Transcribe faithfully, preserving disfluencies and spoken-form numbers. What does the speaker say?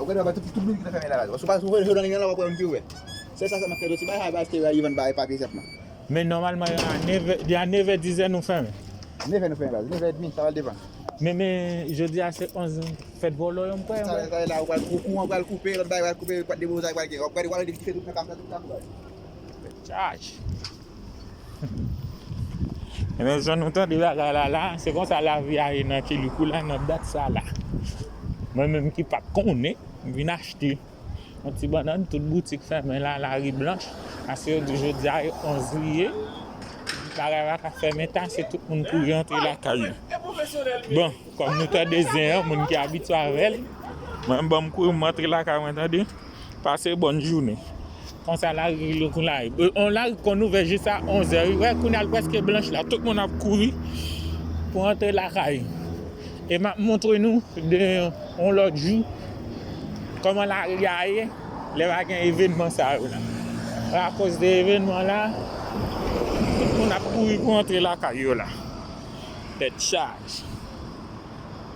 Wè, wè, tout, tout boutik yo fèmen la, baz. Si w pa, si w vole nan liy nan la, w ap wè moun ki ouvè. Sèl sa, sa manke doti bagay, baz, te rive vann bagay papye senpman. Men nòmalman, a nevè, a nevè, dizè, nou fèmen. Nevè nou fèmen, baz. Nevè edmi, sa va depann. Men, men, jodi a se onz, fèt vòlò yo, m kwè, sa, sa la, ou pral kou-, kouran pral koupe, lòt bagay pral koupe, pral debozay pral gen. W ap gade, w ap gade ki fè tout kaka, tout kaka. Tchaj. Ebyen, jan nou tande bagay la la, se konsa lavi a ye nan Kilikou la, nan dat sa la. Mwen menm ki pa t konnen, m vin achte yon ti bannann, tout boutik fèmen la, lari blanch. Paske yo di jodi a e onz lye, bagay pa ka fèmen ta, se tout moun kouri antre lakay yo. Bon, kòm nou tande zen an, moun ki abitye avè l, mwen, ban m kouri, m antre lakay mwen, tande. Pase bòn jounen. Konsa lari Kilikou la ye. On lari konn ouvè jis a onz è, wi. Wè, kounye a l prèske blanch la. Tout moun ap kouri pou antre lakay. E m ap montre nou de yon lòt jou kòman lari a ye lè pa gen evènman sa yo la. Akoz de evènman la, tout moun ap kouri pou antre lakay yo la. Tèt chaje.